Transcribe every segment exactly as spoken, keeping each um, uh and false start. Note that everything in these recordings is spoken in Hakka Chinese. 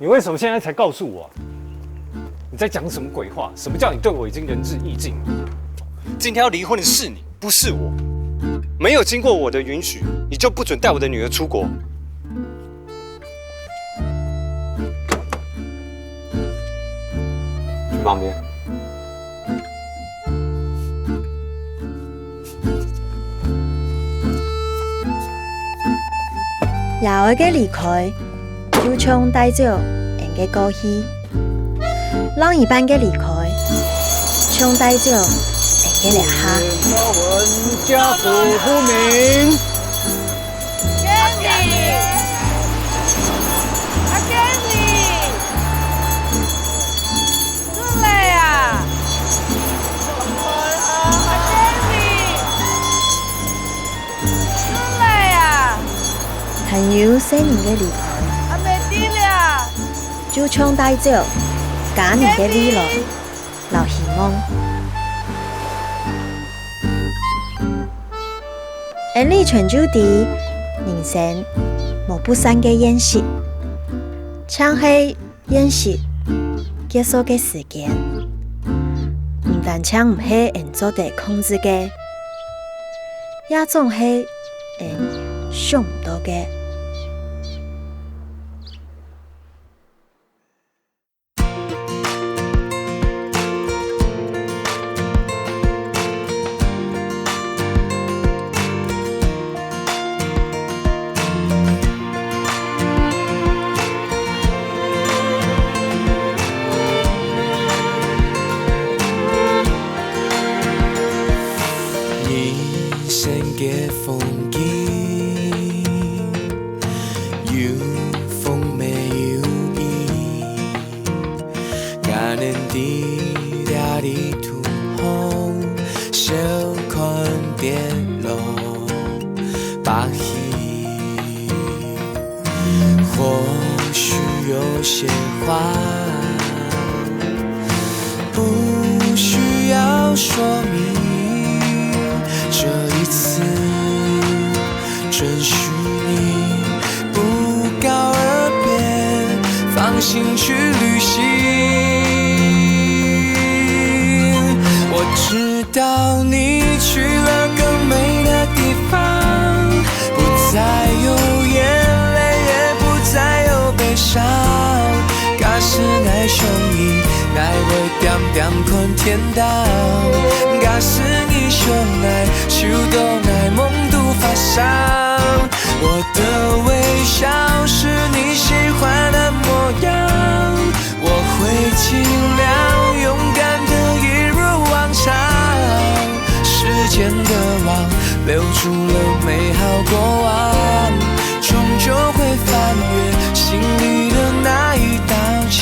你为什么现在才告诉我啊？你在讲什么鬼话？什么叫你对我已经仁至义尽了？今天要离婚的是你，不是我。没有经过我的允许，你就不准带我的女儿出国。去旁边。 爺哀个離開，就像帶走𠊎个過去；另一半个離開，像帶走𠊎个這下。家父父名。 Kenny！阿 Kenny！出來啊！阿 Kenny！出來啊！還有細人个離開，阿妹知了。就像帶走家人个未來。 摎希望。𠊎俚全就知，人生無不散个現實，淨係現實結束个時間，毋單淨毋係𠊎俚做得控制个，也總係𠊎俚想毋到个。 人生个風景，有風也有雨。 家人在這裡同行，笑看跌落把戲。或許有些話，不需要說明，這一次 准許你不告而別，放心去旅行。我知道你去了更美的地方，不再有眼淚，也不再有悲傷。假使𠊎想你，𠊎會恬恬看天 天亮。假使你想𠊎，就當𠊎夢都發生。我的微笑是你喜歡的模樣，我會盡量勇敢地一如往常。時間的網留住了美好過往，終究會翻越心裡的那一道牆。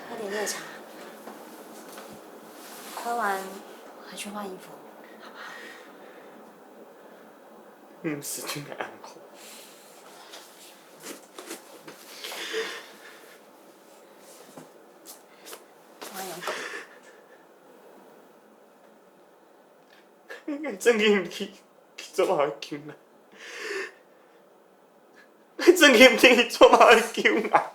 喝點熱茶，喝完回去換衣服，好不好？嗯，時間還恁好。我用。你真經毋知去做麼个救啊？ 真經毋知去做麼个救啊？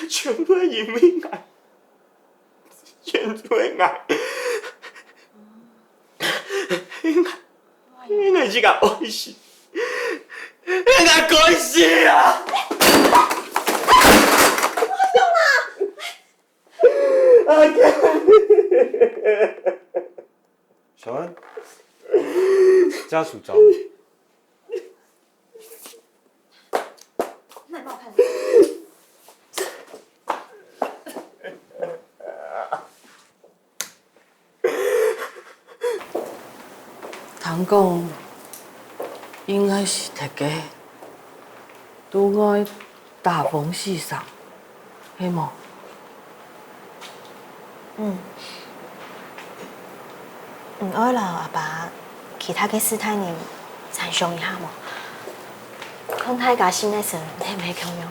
全部係因為𠊎，全部係𠊎，因為𠊎，因為𠊎自家愛死，𠊎該死啊！ 小安，家屬找你。聽講，應該係忒个，都愛打風死生，係無？嗯，你愛摎阿爸其他个世代人參詳一下無？看大家心个神係毋係共樣。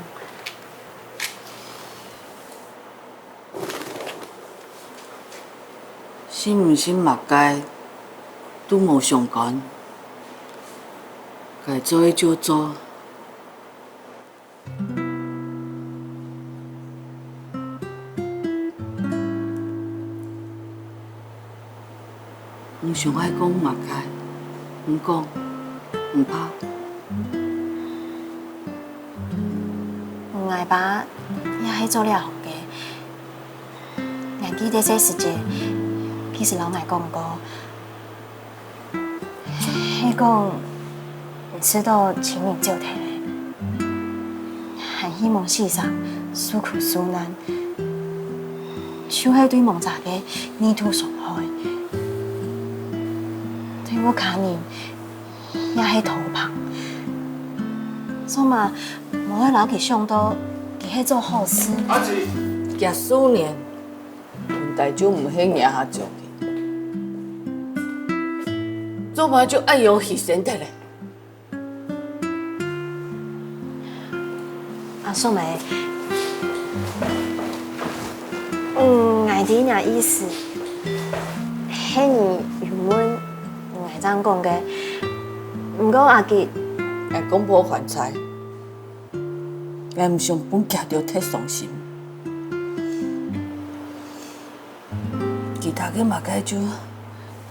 信毋信麼个都無相干，該做个就做。 你想愛講麼个？你講，毋怕。𠊎爸也係做這行个，𠊎記得細時節，佢就摎𠊎講過， 係講，毋知道親人走忒咧，還希望世上受苦受難，就係對亡者个二度傷害。對屋下人也係拖棚，做麼無愛摎佢想到，佢係做好事。阿姊，幾十年， 應該就毋係若下種个，做麼就恁樣犧牲忒咧？阿叔姆，嗯，𠊎知若意思，係你有問，𠊎正講个。毋過阿吉，𠊎講破還在，𠊎毋想分佢兜忒傷心。 其他个麼个就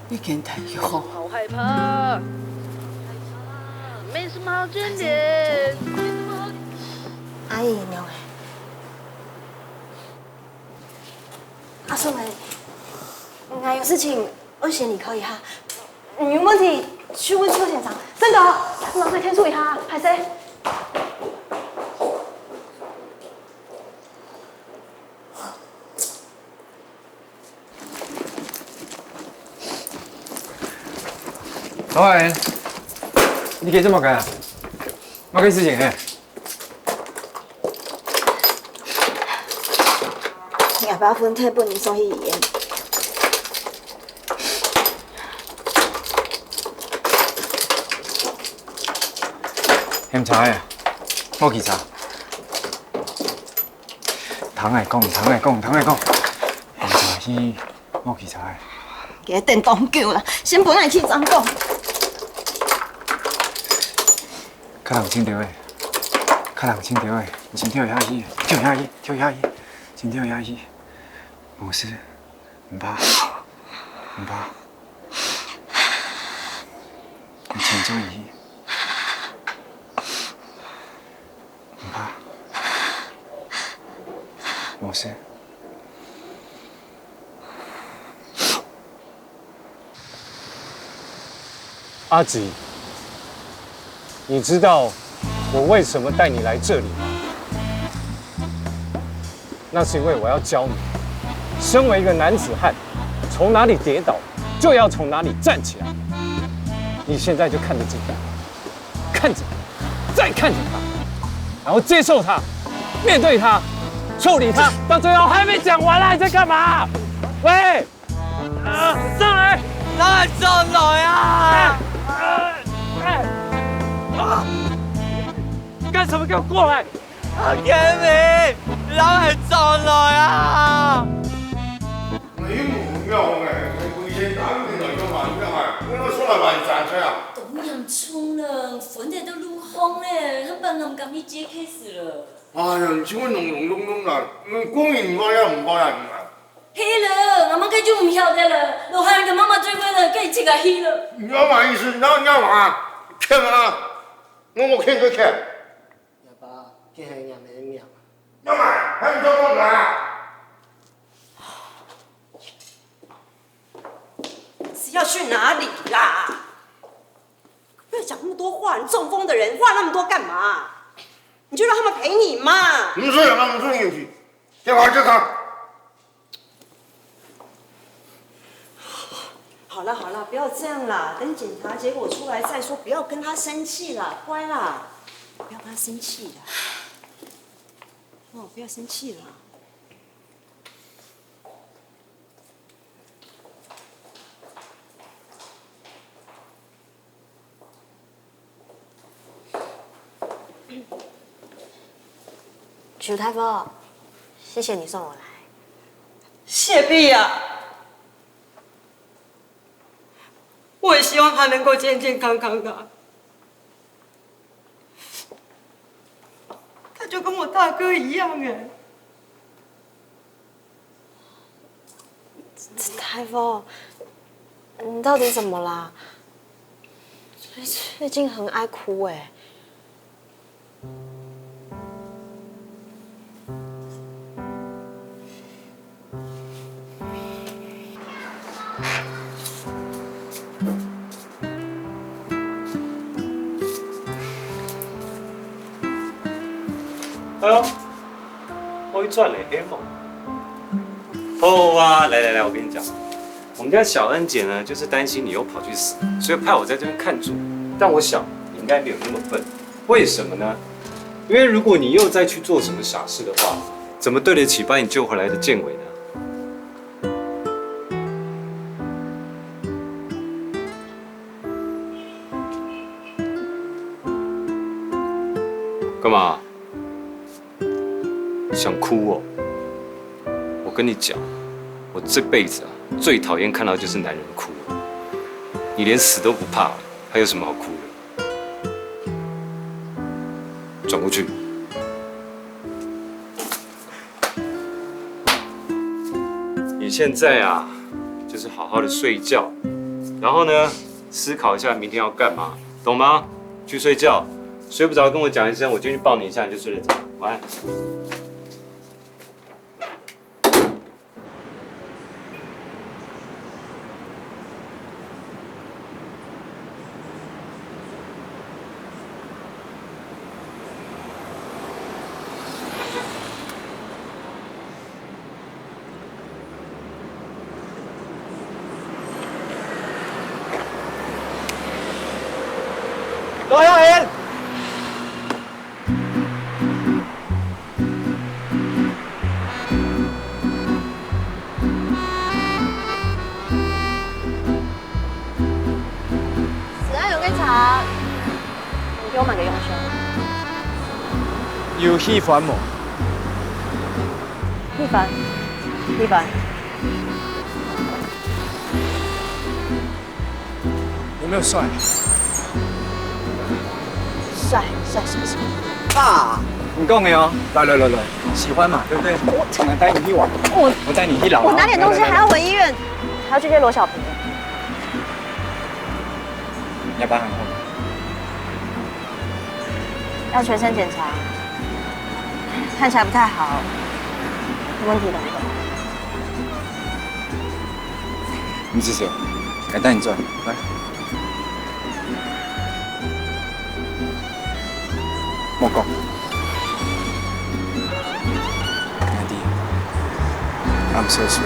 別件代誌好。好害怕，没什么好争的，没什么好。阿姨，你好。阿叔姆，𠊎有事情愛先離開一下，有問題去問邱先生。真的，老師，牽手一下，歹勢。 老闆，你今做麼个啊？麼个事情嘿？𠊎爸分忒分你送去醫院。嫌差啊，無幾差。 聽𠊎講，聽𠊎講，聽𠊎講。哎呀，去，莫去猜。佢等當久啦，先分𠊎去正講。較冷靜兜仔，較冷靜兜仔，你先跳下去，跳下去，跳下去，先跳下去。無事，毋怕，毋怕。你先做下去。 你看，我是。阿吉，你知道我为什么带你来这里吗？那是因为我要教你，身为一个男子汉，从哪里跌倒，就要从哪里站起来。你现在就看着自己， 看着，再看着他，然后接受他，面对他，处理他。到最后还没讲完啦，你在干嘛？喂，啊，上来！哪里上来啊？哎，哎，啊！干什么？给我过来！啊，Kevin，哪里上来啊？ 你無用誒，你規身擔起來都萬兩啊，你愛出來還債啊？當嚴重了，分得都入行了，還幫人家咪接case了。哎呀，你這個弄弄弄弄啦，你講人話也毋話人啊？係了，𠊎麼个就毋曉得了，老漢个媽媽追過了，該自家去了。你要麼意思？你要，你要麼？欠啊！我無欠就欠。阿爸，這係若姆个名。要麼？還毋做工啊？ 是要去哪里啦？不要讲那么多话，你中风的人话那么多干嘛？你就让他们陪你嘛。毋使啊，毋使入去，電話接佢。好了好了，不要这样啦，等检查结果出来再说，不要跟他生气啦，乖啦，不要跟他生气啦。哦，不要生气啦。史泰夫，谢谢你送我来。谢屁呀！我也希望他能够健健康康的。他就跟我大哥一样哎。史泰夫，你到底怎么啦？最最近很爱哭哎。 哎呦，我一转嘞，哎嘛。好啊，来来来，我跟你讲，我们家小恩姐呢，就是担心你又跑去死，所以派我在这边看住。但我想你应该没有那么笨，为什么呢？因为如果你又再去做什么傻事的话，怎么对得起把你救回来的建伟呢？ 干嘛？想哭哦？我跟你讲，我这辈子啊，最讨厌看到就是男人哭了。你连死都不怕，还有什么好哭的？转过去。 你现在啊，就是好好的睡觉，然后呢，思考一下明天要干嘛，懂吗？去睡觉，睡不着跟我讲一声，我进去抱你一下，你就睡得着。晚安。 罗耀炎。史泰勇个茶，你给我买个用香。有喜欢无？喜欢，喜欢。 有没有帅？帅，帅，帅，帅。啊，你讲的哦，来来来来，喜欢嘛，对不对？我我带你去玩，我我带你去老。我拿点东西还要回医院，还要去接罗小平。你要帮忙吗？要全身检查，看起来不太好，有问题怎么办？ 你是谁？来，带你转，来。莫讲。I'm so sorry。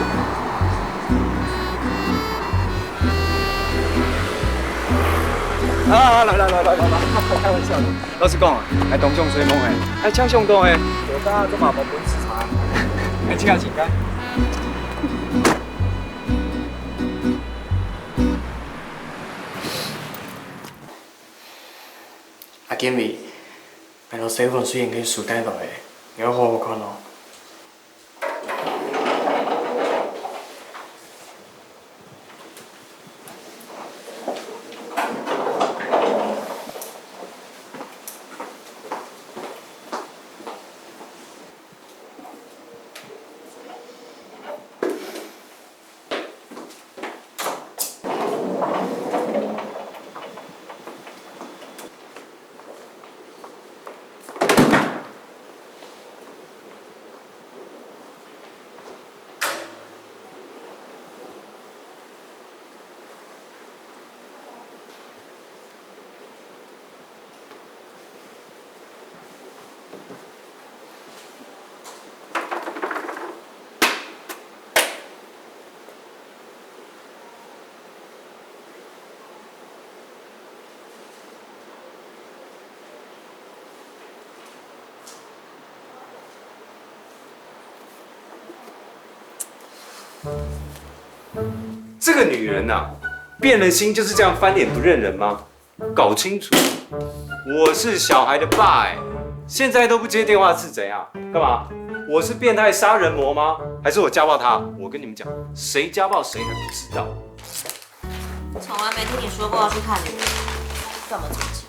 啊，来来来来来来，开玩笑的。老实讲啊，来东想西望的，哎，请相公的，我大家都嘛无本事查。哎，请啊，请啊。 阿建伟，𠊎到時份雖然佢輸帶來个，你愛好好看哦。这个女人呐、变了心就是这样翻脸不认人吗？搞清楚，我是小孩的爸哎，现在都不接电话是怎样？干嘛？我是变态杀人魔吗？还是我家暴他？我跟你们讲，谁家暴谁还不知道。从来没听你说过要去看你，干嘛这么急？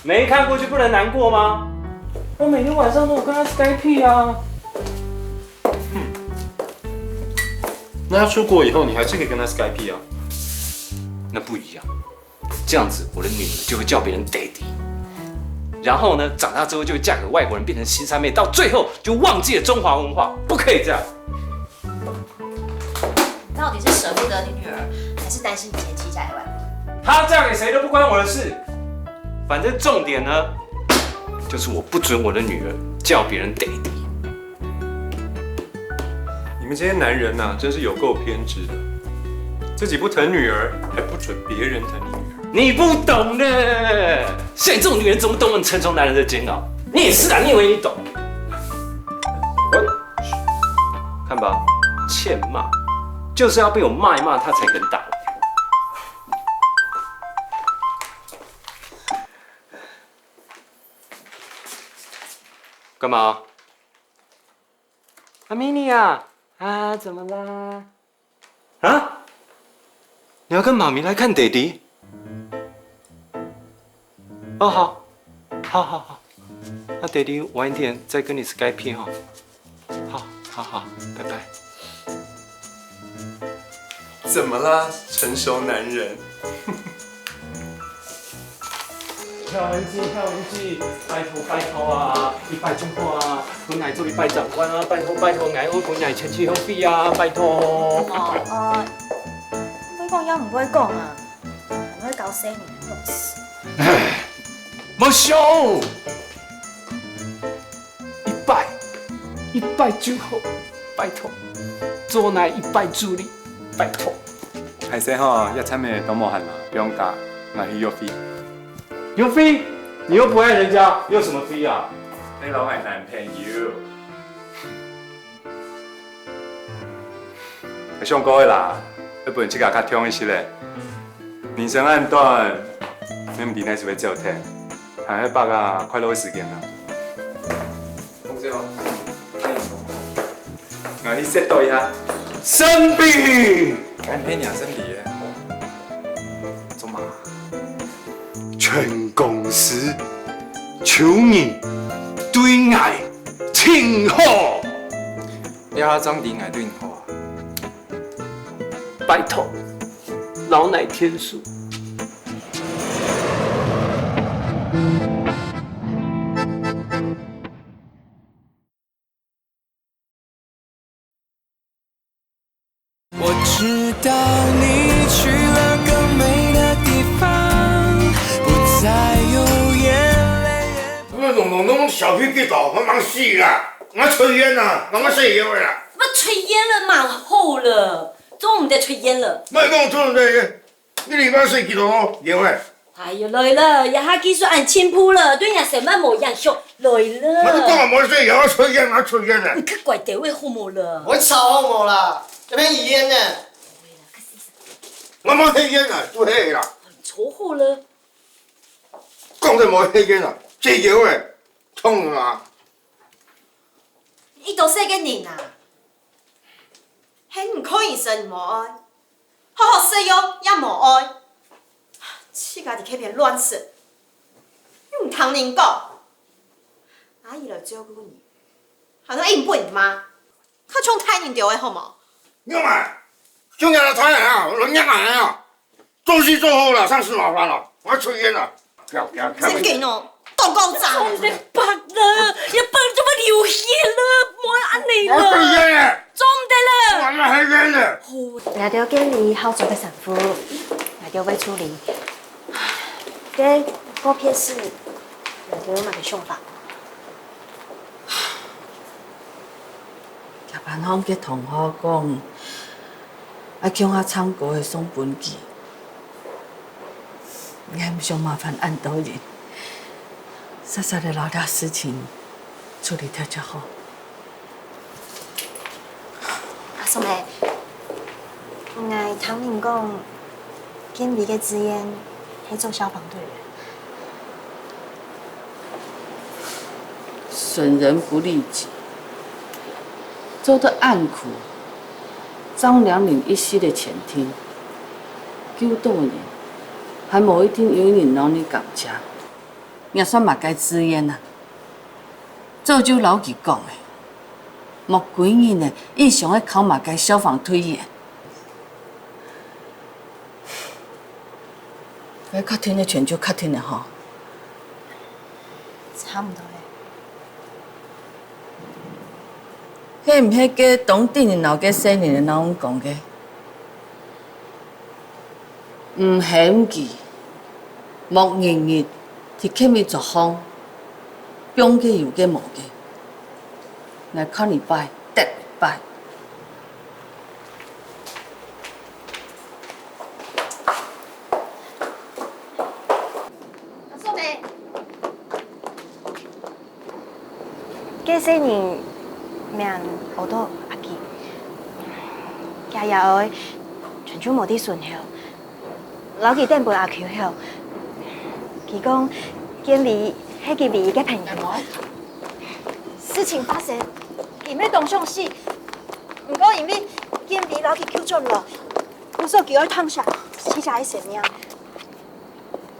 没看过就不能难过吗？我每天晚上都有跟他 Skype 啊。那他出国以后，你还是可以跟他 Skype 啊。那不一样。这样子，我的女儿就会叫别人 daddy，然后呢，长大之后就会嫁给外国人，变成新三妹，到最后就忘记了中华文化，不可以这样。到底是舍不得你女儿，还是担心你嫌弃嫁给外国人？她嫁给谁都不关我的事，反正重点呢，就是我不准我的女儿叫别人 daddy。你们这些男人呐、真是有够偏执的，自己不疼女儿，还不准别人疼你女儿。你不懂的，像你这种女人怎么懂得承受男人的煎熬？你也是啊，你以为你懂？我看吧，欠骂就是要被我骂一骂，他才肯打。干嘛？阿米莉亚，啊，怎么啦？啊？你要跟妈咪来看爹地？哦，好，好好好，那爹地晚一点再跟你 Skype 哈。好，好好，拜拜。怎么啦，成熟男人？跳一记，跳一记，拜托拜托啊，一拜就好啊，分𠊎做一拜长官啊，拜托拜托，𠊎愛分𠊎前妻用费啊，拜托。哦，呃，會講也毋會講啊，很會搞生意，弄死。無想，一拜，一拜就好，拜托，做𠊎一拜助理，拜托。歹勢吼，一餐面都無閒啦，不用加，𠊎去約會。有费？你又不爱人家，有什么费啊？你老爱男朋友。想過个啦，愛分自家較暢一息咧。人生恁短，你毋知哪時會走忒，還係把握快樂个時間啊。同事好，歡迎。 𠊎去set到一下。生病！干爹娘生病耶！做麼？全公司就你對𠊎盡好。這下正知𠊎對你好啊！拜託，老衲天數。 我知道你去了更美的地方，不再有眼泪。那种弄弄小屁屁搞，我忙死了！我抽烟呐，我们谁也会了。不抽烟了嘛，好了，中午再抽烟了。没跟我抽的，你礼拜睡几多？也会。哎呦，來了，這下技術恁進步了，對人生活無影響。來了，我就讲我没事，也要抽烟，我抽烟的。你較乖點位好無了？我吵好無啦，這邊一煙呢？我没抽烟的，都黑了。抽好了，讲的没抽烟了，这烟味，冲啊！你都細个人啊，還毋看醫生無愛，好好食藥也無愛，自家在該片亂食，又毋聽人講。阿姨來照顧你，還能應付你媽，較像大人兜个好無？你看，兄弟，他呀，人家哪呀？ 做事做好了，上司麻烦了，我抽烟了。跳跳跳！真緊哦，當講啥？你白了，你白做麼流血了？莫恁樣我抽了，烟了，做毋得了。我那黑烟了。𠊎兜建議好做个衫褲，𠊎兜會處理。該告別式，𠊎兜有麼个想法？ 甲板項个同學講，愛共下唱歌个送分佢。𠊎毋想麻煩恁多人，煞煞个摎這事情處理忒就好。阿松仔，𠊎聽人講，建偉个志願係做消防隊員。損人不利己，做得恁苦，張良人一息个前程，救到人，還無一定有人摎你感謝，若算麼个資源啊？早就摎佢講个，莫歸日呢，一想愛考麼个消防隊員。 該確定个全就確定个吼。差毋多咧。係毋係該當頂日摎該細人仔摎講个？毋喊佢，莫日日佇客面桌項，放个有个無个。𠊎看一擺，得一擺。 阿素梅，該細人名安到阿基，厥爺哀全就無在身後，摎佢轉分阿舅後。佢講，建偉係佢唯一个朋友。事情發生，佢毋係當想死，毋過因為建偉摎佢救轉來， 故所佢愛聽謝，謝謝个生命。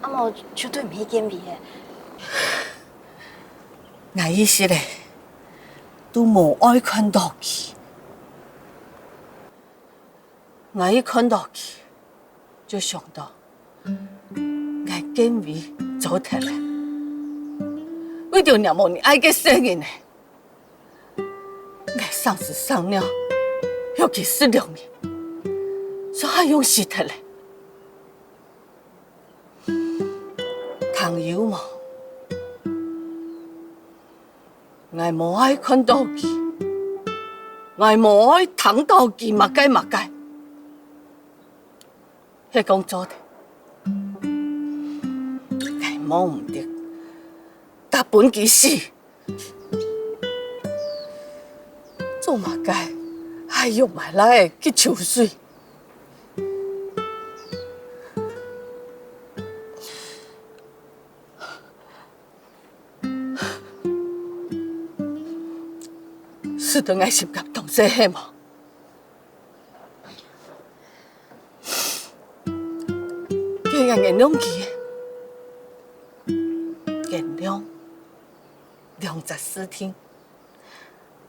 阿姆絕對毋係建偉个。𠊎一息仔都無愛看到佢。𠊎一看到佢，就想到𠊎建偉做忒了。為著若無人愛个細人仔， 𠊎生屎生尿，尤其食糧呢，煞還用死忒了。聽有無？𠊎無愛看到佢，𠊎無愛聽到佢麼个麼个。係講做得，𠊎望毋得，搭分佢死。 做麼个還約𠊎倈仔去泅水？使得𠊎心肝當細係無？ 該𠊎原諒佢，原諒兩隻字定，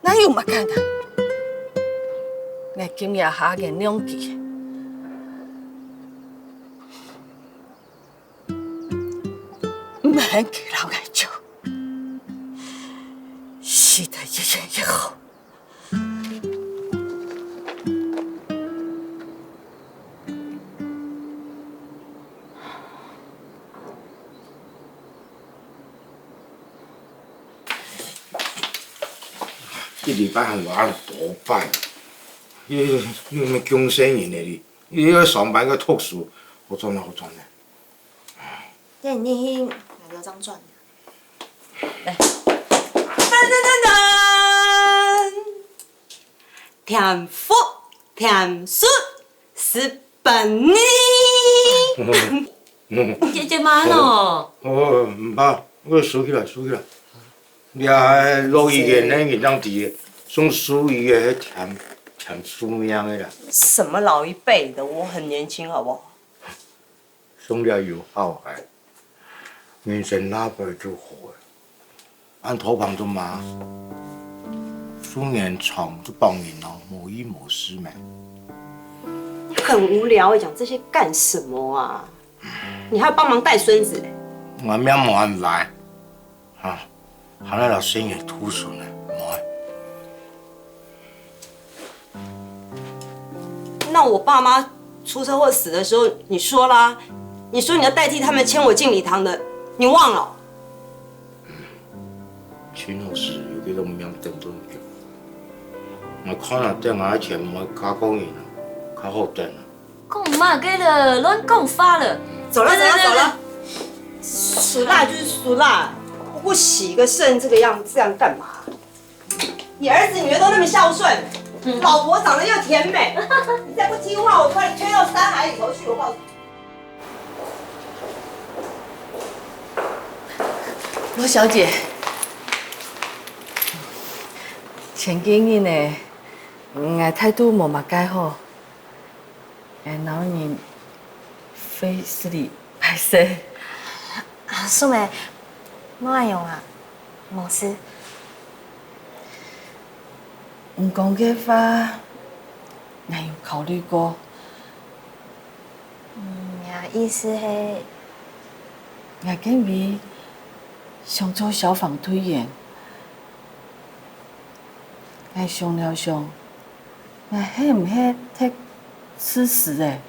哪有麼个難？𠊎今這下原諒佢，毋喊佢摎𠊎走，死得越遠越好。 一禮拜還無恁多擺，又，又，又毋係降細人仔哩，又愛上班，又愛讀書，好賺啊，好賺啊！等你去，𠊎這張轉。來，噔噔噔噔！ 添福添壽，十八年。姐姐慢哦。哦，毋怕，𠊎收起來，收起來。這係落雨天个，人正知个，送樹葉个，係添，添壽命个啦。什麼老一輩的，我很年輕，好不好？ 送了有好个，人生那輩就好个。恁頭旁做麼？壽命長就幫人咯，無意無思咩？你很無聊欸，講這些幹什麼啊？你還要幫忙帶孫子欸。𠊎命無恁壞。 啊，還愛摎細人渡孫呢，無啊？那我爸媽出車禍死的時候，你說啦，你說你要代替他們牽我進禮堂的，你忘了？親好時有幾多命等等久，𠊎看啊，等𠊎錢毋會加工人啊，較好等啊。 講麼个了？亂講話了！走了，走了，走了。輸啦就是輸啦，不過洗個腎這個樣，這樣幹嘛？你兒子女兒都那麼孝順，老婆長得又甜美，你再不聽話，我把你推到山海裡頭去，我告訴你。羅小姐，前幾日呢，𠊎態度無麼个好，𠊎摎人會失禮，敗勢。阿叔姆，莫恁樣啊，無事。你講个話，𠊎有考慮過。嗯，𠊎意思係，𠊎今晡日想做消防隊員。 𠊎想了想，𠊎係毋係忒自私咧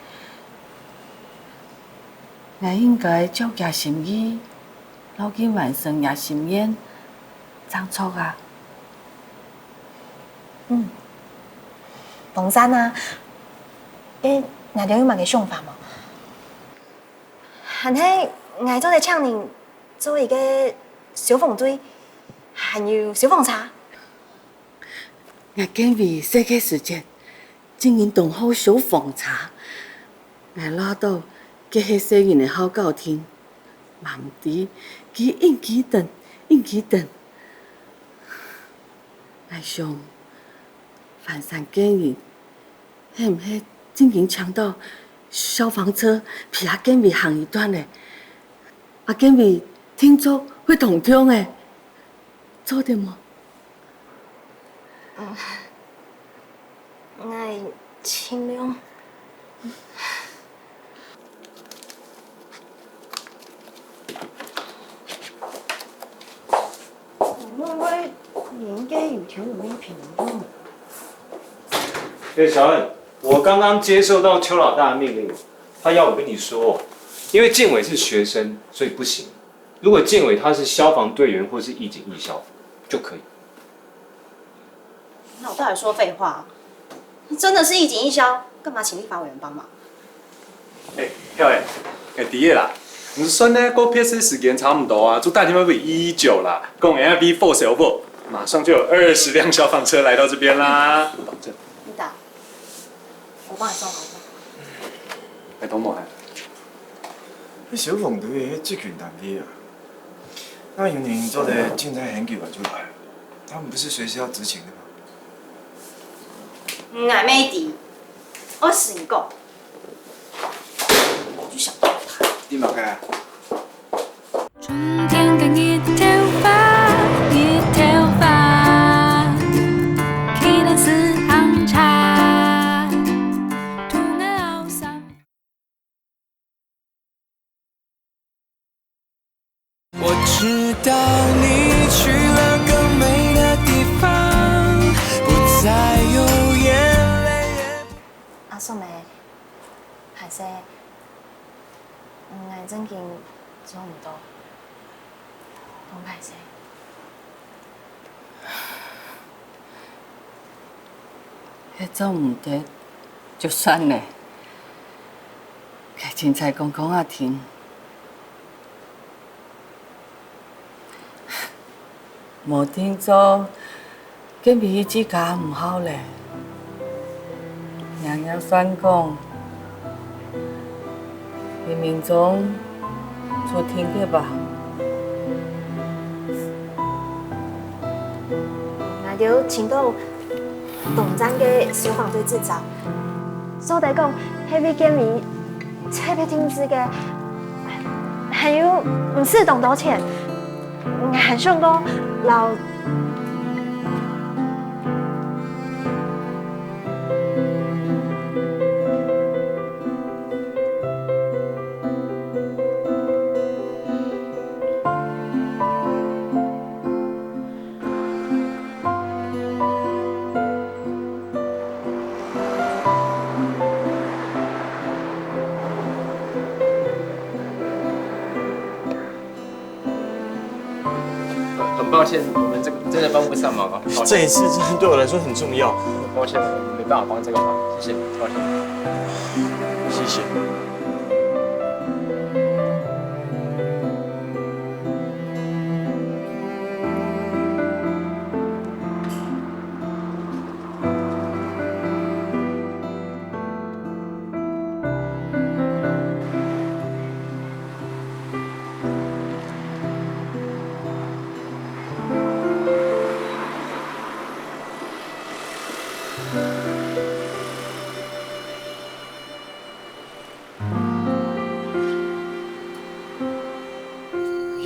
？𠊎應該照厥心意，摎佢完成厥心願，正著啊！嗯，當讚啊！該你兜有麼个想法無？還係𠊎做得請你做一個消防隊，還有消防車。 𠊎見佢細个時節，正經當好消防車。𠊎罅著該係細人个好搞定，嘛毋知佢應幾等，應幾等。𠊎想，翻山个人，係毋係正經請到消防車陪阿見佢行一段咧？阿見佢定著會當暢个，做得無？ 𠊎盡量。會毋會你應該有聽毋明白？哎，小恩，我剛剛接受到邱老大的命令，他要我跟你說，因為建偉是學生，所以不行。如果建偉他是消防隊員或是義警義消，就可以。 老大還說廢話，真的是義警義消，幹嘛請立法委員幫忙？哎，曉燕，哎，知了啦。你算呢，過撇屎時間差不多啊，就打電話給一一九啦，講L V four小不，馬上就有二十輛消防車來到這邊啦。保證。你打，我幫你裝好。哎，等我哎。這消防隊个職權單位啊， 哪有人做得進來很久啊就來？他們不是隨時要執勤的嗎？𠊎乜知，我同你講，我就想到他。你麼个啊？春天个日頭花，日頭花，既然是紅茶，土耳其。 我知道你去了更美的地方，不再有眼泪。阿叔姆，歹勢，𠊎正經做毋到，當歹勢。 係做毋得就算了，該凊彩講講啊定。無定著，見佢自家毋好咧。若若算講， 冥冥中注定个吧。𠊎兜尋到當讚个消防隊執照，做得講係為建偉特別定製个，還有毋使當多錢。𠊎還想講，摎 很抱歉，我們這個真的幫不上忙啊。抱歉。這一次真的對我來說很重要。抱歉，我們沒辦法幫這個忙，謝謝，抱歉。謝謝。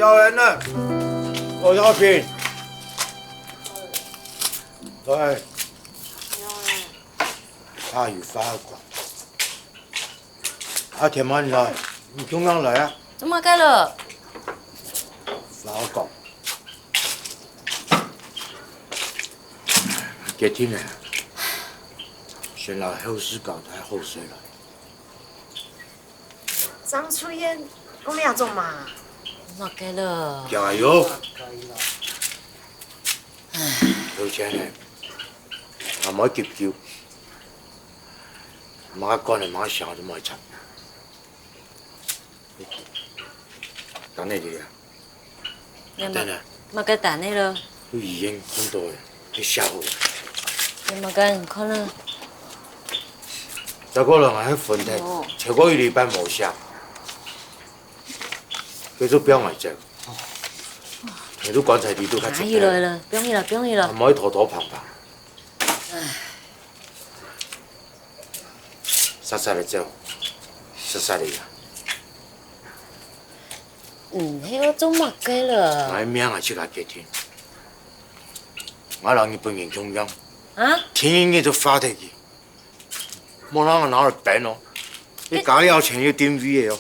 好人呢？罗小平，来，他有话要讲。啊，天满来，你中央来啊。做么个了？话要讲。决定了，先拿后事交代好势了。 张春燕，讲你阿做嘛？么个了？加油！有钱呢，俺莫急救，莫管了，莫想，就莫吵。等你去啊。 等等。么个等你了？去医院看到个，去写好。你么个你看了？再过了，俺还分开，哦。超过一礼拜无写，佢就不要来走。你都棺材底都看出来。拿起来了，不用了，不用了。莫偷偷碰碰。唉。 煞煞个走，煞煞个呀。嗯，你要做么个了？𠊎命啊，自家決定。𠊎同日本人共樣，啊？天天就花得去，莫让𠊎拿來變哦。你加了錢又定位个哦。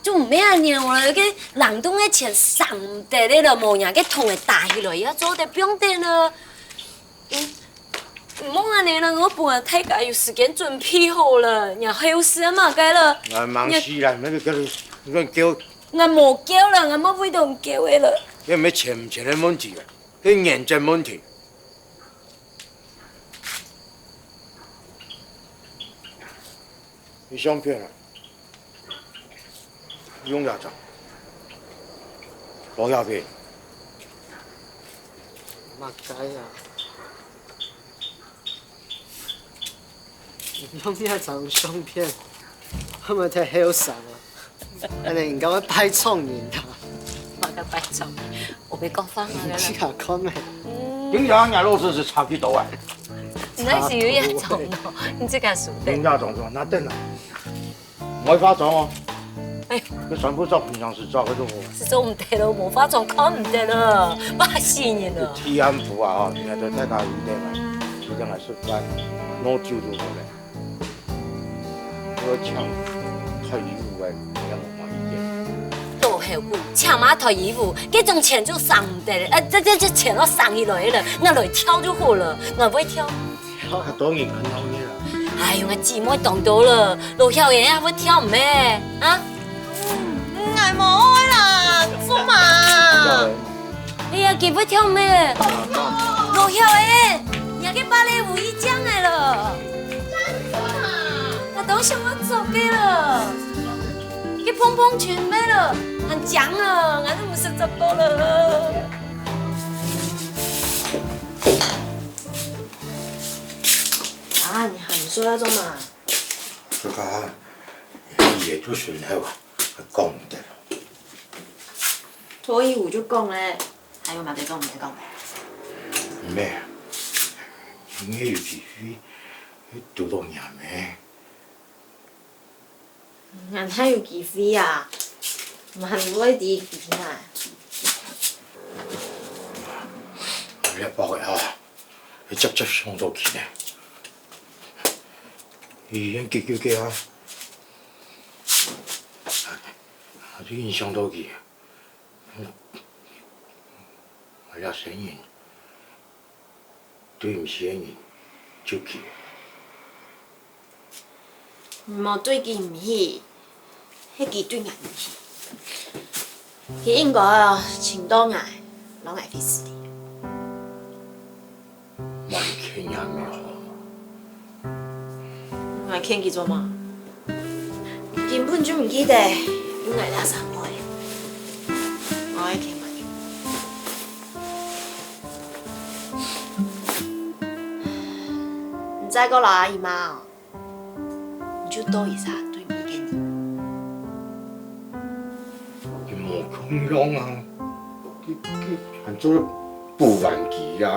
就毋係恁樣了，該冷凍个錢省毋得个了，無人个桶个打起來，也做得放得了。嗯。 毋好恁樣啦，𠊎本來大家有時間準備好了，你後事啊嘛該了。𠊎忙死啦，你，你，你，你叫。𠊎無叫了，𠊎無為到你叫个了。這毋係錢毋錢个問題啦，係原則問題。你相片啊？ 用這張。羅小平。麼个啊？用這張相片，係毋係太後生啊？恁樣應該會拜錯人啊。麼个拜錯人？我沒講話嘛，你自家看咩？嗯。今朝人家老師係差幾多啊？你那是有一種哦，你這個書的。人家總說，那等啊。 毋愛化妝哦。哎。這全部照平常時照个就好。係做毋得了，無化妝看毋得了，怕死人了。天暗晡啊，吼，你看這大家有點來，有點來食飯，拿酒就好了。我搶，搶衣服个，你看我嘛一點。老後輩，搶麼个衣服，這種錢就省毋得了，呃，這，這，這錢都省起來了，𠊎來跳就好了，𠊎會跳。 當然看到你了。哎喲，𠊎姊妹當多了，老曉得也會跳舞咩？啊？嗯，𠊎無愛啦，做麼？哎呀，佢會跳舞咩？老曉得，你个芭蕾舞一將來了。𠊎當想要做个了，佢蓬蓬裙咩了，還將啊，𠊎都毋識做過了。 啊，你還毋睡啊，做麼？這個啊，你也就睡了，講毋得了。脫衣舞就講了，還有麼个講毋得講个？毋係，你有機會堵到人咩？ 𠊎還有機會啊，還會知機會啊。這包个啊，接接想到佢呢。醫院急救个啊，啊，就影響到佢。 𠊎這生人，對毋起个人就去。你無對佢毋起，係佢對𠊎毋起。佢應該尋到𠊎，摎𠊎會死哩。 還欠人个好。𠊎欠佢做麼？根本就毋記得有𠊎這儕愛。𠊎愛欠麼个？你再過摎阿姨罵哦。 你就多一儕對面个人。佢無共樣啊，佢，佢還做得補還佢啊。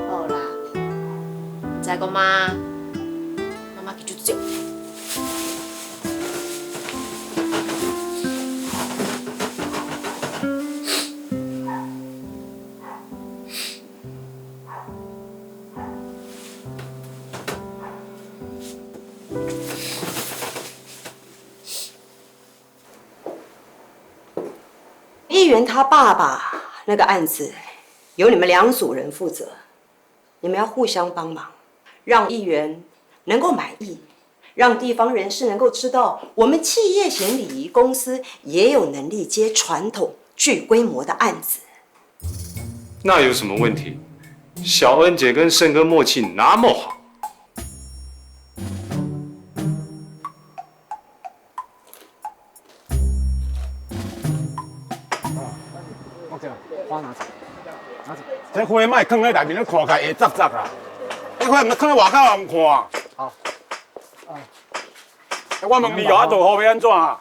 好啦，你再講嘛，媽媽佢就走。连他爸爸那个案子由你们两组人负责，你们要互相帮忙，让议员能够满意，让地方人士能够知道，我们企业型礼仪公司也有能力接传统巨规模的案子。那有什么问题？小恩姐跟盛哥默契那么好，这花莫囥咧内面，看起来會鑿鑿啊！這花毋通囥咧外口予人看。好。我問你哦，啊做好欲按怎啊？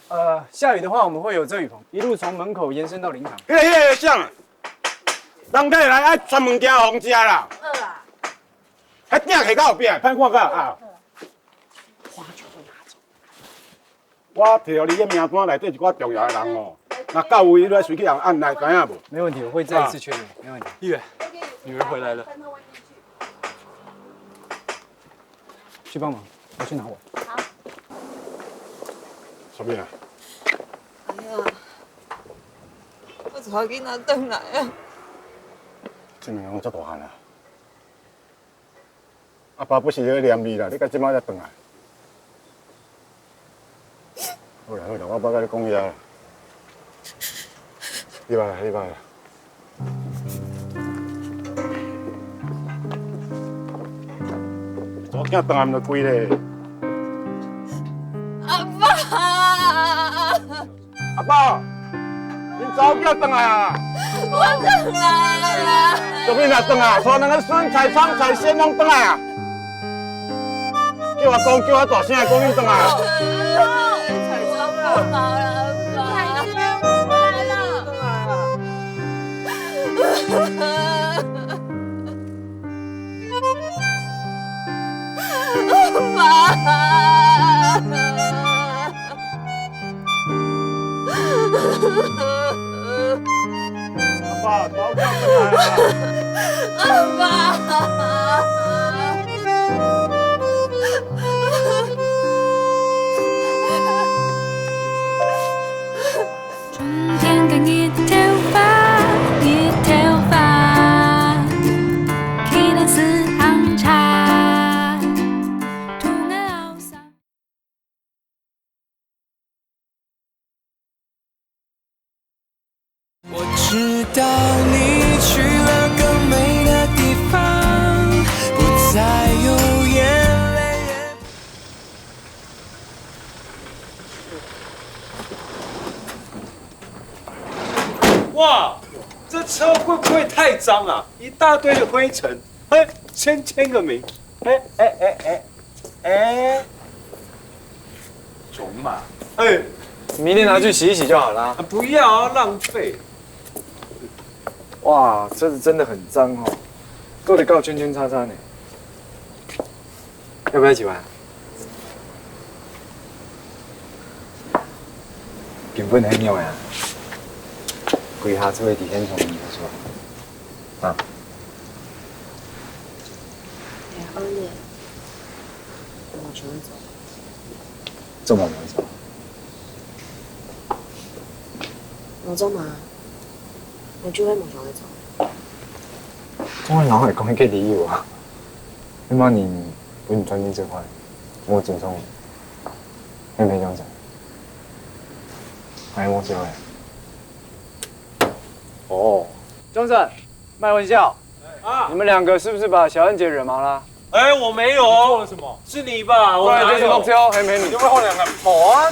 呃，下雨的话，我们会有遮雨棚，一路从门口延伸到灵堂。迄个迄个像，人客來愛專門驚風遮啦。好啊。還定下到後壁，歹看到啊。 我提予你个名單內底一寡重要的人哦，若到位你來隨去人按來，知影無？没问题，我会再一次确认，没问题。议员，女儿回来了。去帮忙，我去拿碗。什么呀？哎呀，我查囡仔轉來啊！這兩个攏遮大漢啊！阿爸不時咧念你啦，你到這擺才轉來。 好啦好啦，我無佮你講遐啦。你來啦，你來啦。查某囝當然毋著跪咧。阿爸，阿爸，恁查某囝轉來啊？我轉來啦！做咩若轉啊？帶兩个孫菜、蔥菜、鮮攏轉來啊？ 叫我講，叫我大聲講，你轉來啊！阿爸，早點轉來啊！阿爸。春天个日頭花，日頭花，起來是紅茶，土豆熬上。 我知道你去了更美的地方，不再有眼泪。哇，这车会不会太脏啊？一大堆的灰尘，嘿，千千个名，哎哎哎哎哎，种马，哎，明天拿去洗一洗就好啦。啊不要啊，浪费。哇，车子真的很脏哦，都得搞圈圈叉叉呢。要不要一起玩？根本很鸟呀，跪下做个底线从你说。 啊。哎呀，二月，我想要走。做么毋走？我做嘛，我就会无想要走。我哪会讲一个理由啊？你妈你不你专心这块，我尊重你，你没讲啥，还我这位。 哦，庄长，卖玩笑啊！你们两个是不是把小燕姐惹毛了？哎，我没有。做了什么？是你吧？我哪有？过来就是目标，黑美女。有没有后两个？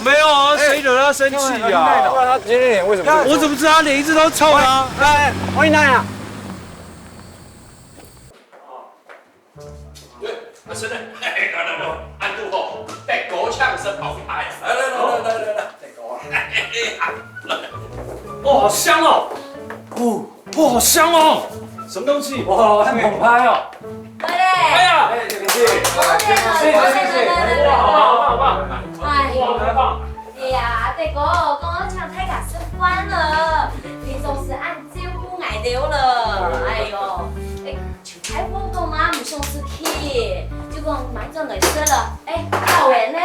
没有啊，谁惹她生气啊？不然她今天脸为什么？我怎么知道她脸一直都臭的啊？哎，我哪啊？ 阿生呢？来来来，安度后，带狗抢生跑一排。来来来来来来来，带狗啊！哦，好香哦！哦，哦，好香哦！什么东西？哇，很澎湃哦！哎呀，哎，谢谢，谢谢，谢谢，谢谢，哇，好棒，好棒，好棒！哎，哇，太棒！哎呀，德哥，刚刚抢太敢升官了，你总是按照顾矮丢了，哎呦，哎。 哎，我讲嘛，毋想出去，就讲买转来食了。哎，教练呢？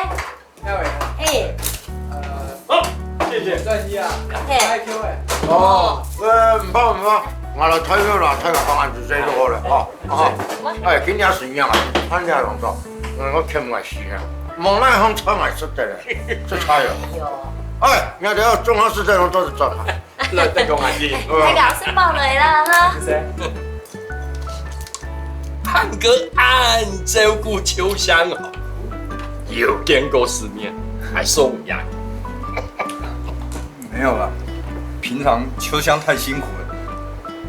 教练，哎，呃，好，谢谢。转一啊，嘿，开 Q 哎，哦，呃，毋怕毋怕，𠊎來代表啦，代表講恁仔細就好了，吼。哦，哎，今日係仰啊，看你个動作，嗯，𠊎欠𠊎死啊，無哪項菜𠊎食得咧，食菜哦。哎，你看，中央食得攏做得做。來，再講下去。大家食飽了啦，哈。胖哥恁照顧秋香哦，有見過世面，還受人。沒有啦，平常秋香太辛苦了，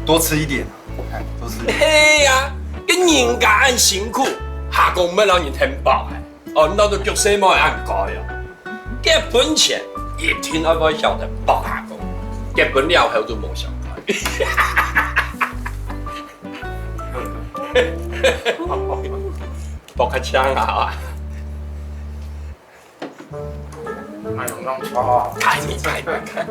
多吃一點，哎，多吃一點。嘿呀，跟人家恁辛苦，還講毋愛摎人添飽哎。 哦，你到底腳細妹恁乖哦！結婚前一定愛會曉得駁下工，結婚了後就無相干。駁較強啊！哎喲，弄錯啊！哎，你哎，你看。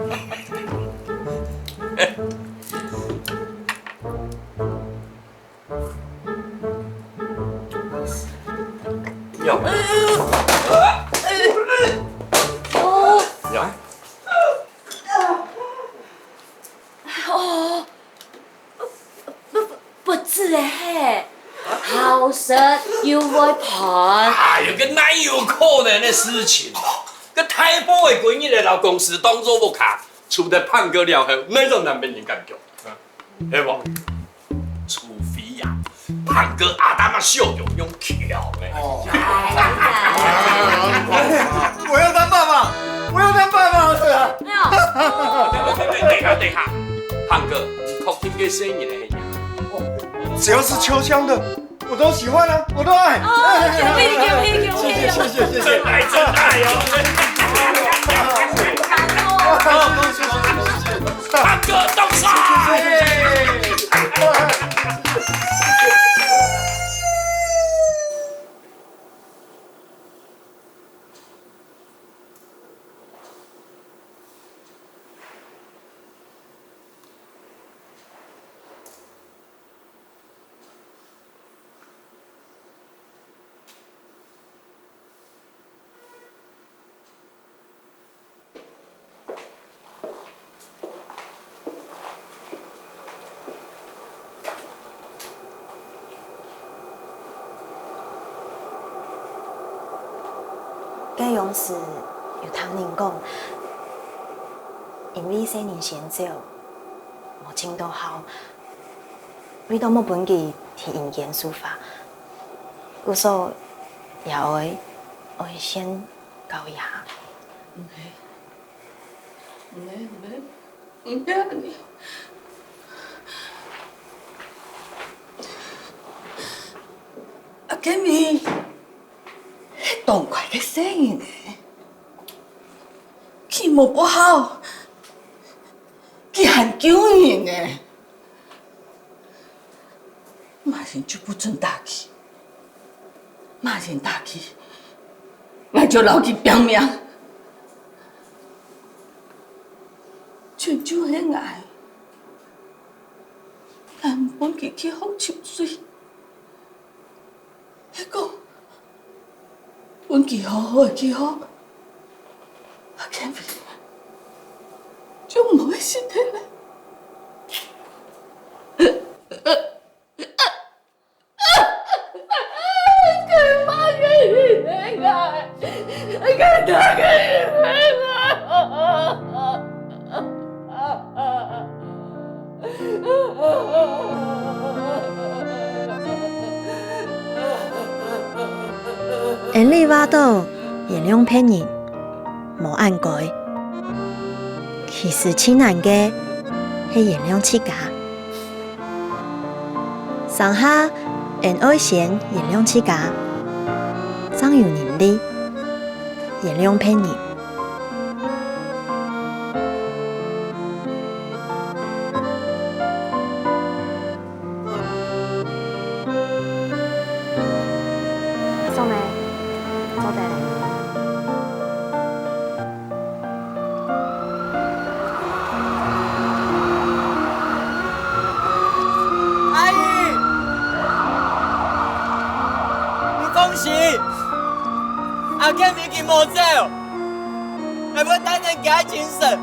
有。有。哦，不，不，不止了嘿，好食又會胖。哎喲，該哪有可能个事情？該大部分个閨女來摎公司當做屋下，除了胖哥了後，哪種男人敢叫？ 係無？除非啊，胖哥阿達嘛笑容用強个。哦。哎呀。我要當爸爸，我要當爸爸了。哎呦。等一下，等一下，胖哥，你確定該細人仔係仰？只要是秋香的， 我都喜歡啊，我都愛。哦，恭喜，恭喜，恭喜！謝謝，謝謝，謝謝。真愛，真愛哦！感動哦。謝謝，謝謝，謝謝，謝謝。大哥，到场！谢谢，谢谢，谢谢。該央時有聽人講，因為細人先走，無盡到孝，為著莫分佢去陰間受罰，故所也愛，愛先 教一下。毋係，毋係，毋係，毋係恁樣。阿健美係當乖个細人仔，佢無不好，佢還救人仔。 馬上就不准打佢，馬上打佢，𠊎就摎佢拚命。全就係𠊎，𠊎毋分佢去學泅水。 係講，分佢好好个去學，阿健美就毋會失禮了。恩俚話著原諒別人，無恁該。其實盡難个係原諒自家。 成下，恩愛先原諒自家，正有能力原諒別人。做咩？做得了。 阿姨，你放心，阿健已經無走，𠊎會帶等佢个精神，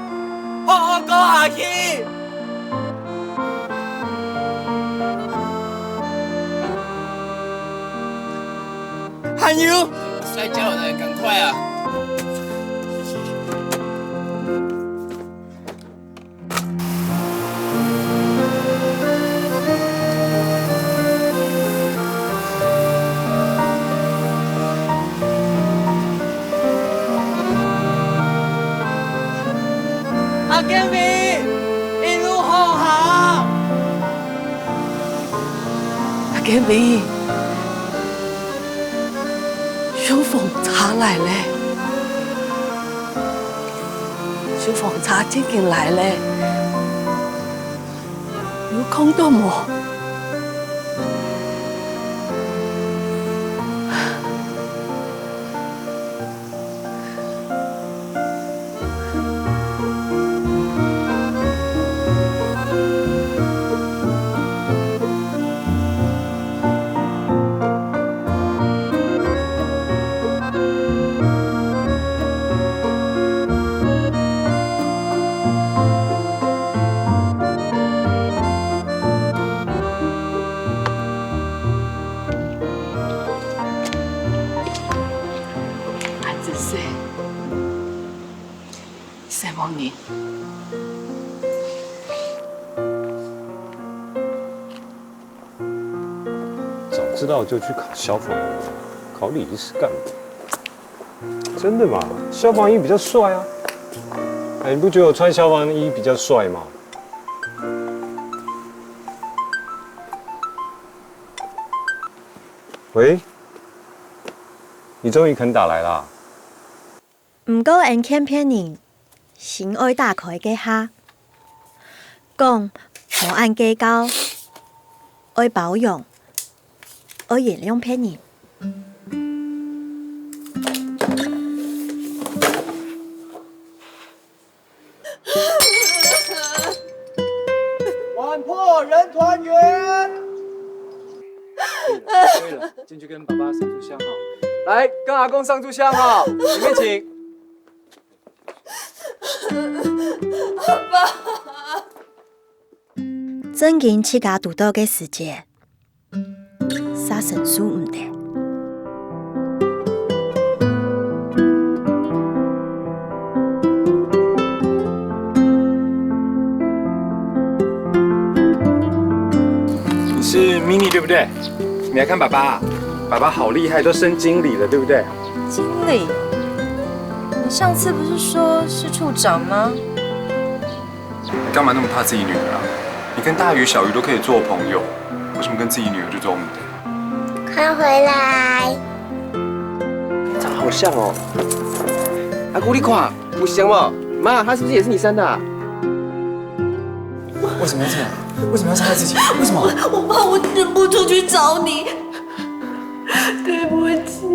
好好搞下去。還有，摔跤了，趕快啊！ 阿建明，一路好行。阿建明，消防車來了，消防車正經來了，有看到無？ 還真係，細妹人。 早知道就去考消防员，考礼仪师干嘛？真的吗？消防衣比较帅啊。哎，你不觉得我穿消防衣比较帅吗？喂，你终于肯打来啦？ 毋過𠊎勸別人，心愛打開該下，講無恁計較，愛包容，愛原諒別人。玩破人團圓。可以了，可以了，进去跟爸爸上炷香哈。来，跟阿公上炷香哈，里面请。爸爸。正經自家堵到个時節， 煞承受毋得。你是Mini对不对？你来看爸爸啊，爸爸好厉害，都升经理了，对不对？经理？你上次不是说是处长吗？ 你干嘛那么怕自己女儿啊？你跟大鱼小鱼都可以做朋友，为什么跟自己女儿就做不得？快回来！长得好像哦。阿姑，你看，有像无？妈，她是不是也是你生的啊？为什么要这样？为什么要伤害自己？为什么？我怕我认不出去找你，对不起。